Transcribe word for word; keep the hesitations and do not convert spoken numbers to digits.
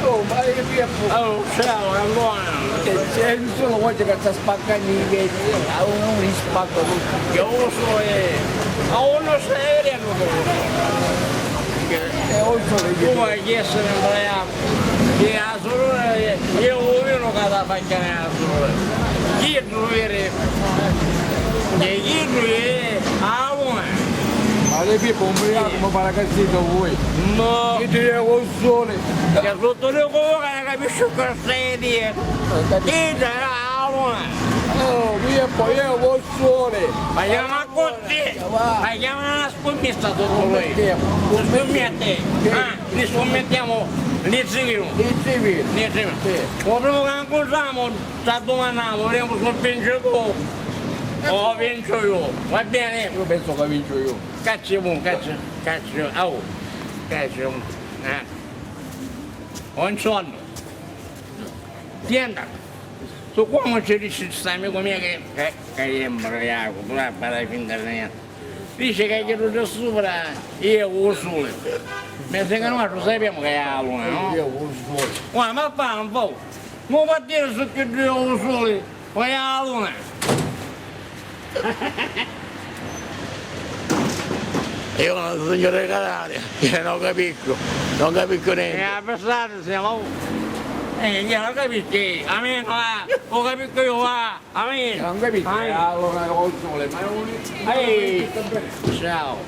Oh, ma io, io, oh, ciao, è buona. Eh, c'è solo oggi che sta spaccando i vetri, eh, a uno li spacca tutti. Io lo so, eh. Ma uno sta vedendo come. Eh, lo so, tu vuoi essere imbriaco? Che la sorella, eh, io voglio che la faccia nella sorella. Chi è tu veri? Che chi tu è? Ah, uno. Ma le pippe un briaco, ma fa la cazzita voi. No. Chi ti è lo sole? Che sotto le cuore capisci cosa stai dicendo. Chi te la una? Oh, io e poi io lo sole. Ma chiama così. Ma chiama una scommessa sotto lui. Scommettiamo. Scommetti. Ah, li scommettiamo. Li zivino. Li zivino. Li zivino. Sì. Lo primo che incontriamo, ci domaniamo, vedremo se vince tu o vinco io. Va bene? Io penso che vinco io. Cacciamo, cacciamo, cacciamo. Oh, cacciamo. Eh. Buongiorno. Tienta, su come ci dici sta amico mio che, che, che è imbriaco, tu la fai finta di niente. Dice che io già sopra, io con il sole. Ma se che noi lo sappiamo che è la luna, no? Io con il sole. Guarda, ma fa un po'. Non va a dire su che io con il sole. Poi a luna. Io non sogno di Catania, io non capisco, non capisco niente. E a pensare siamo. Eh, io non capisco, a me no, non capisco io, va, a me. Non capisco, a me. Allora non sole, ma non. Ehi, ciao.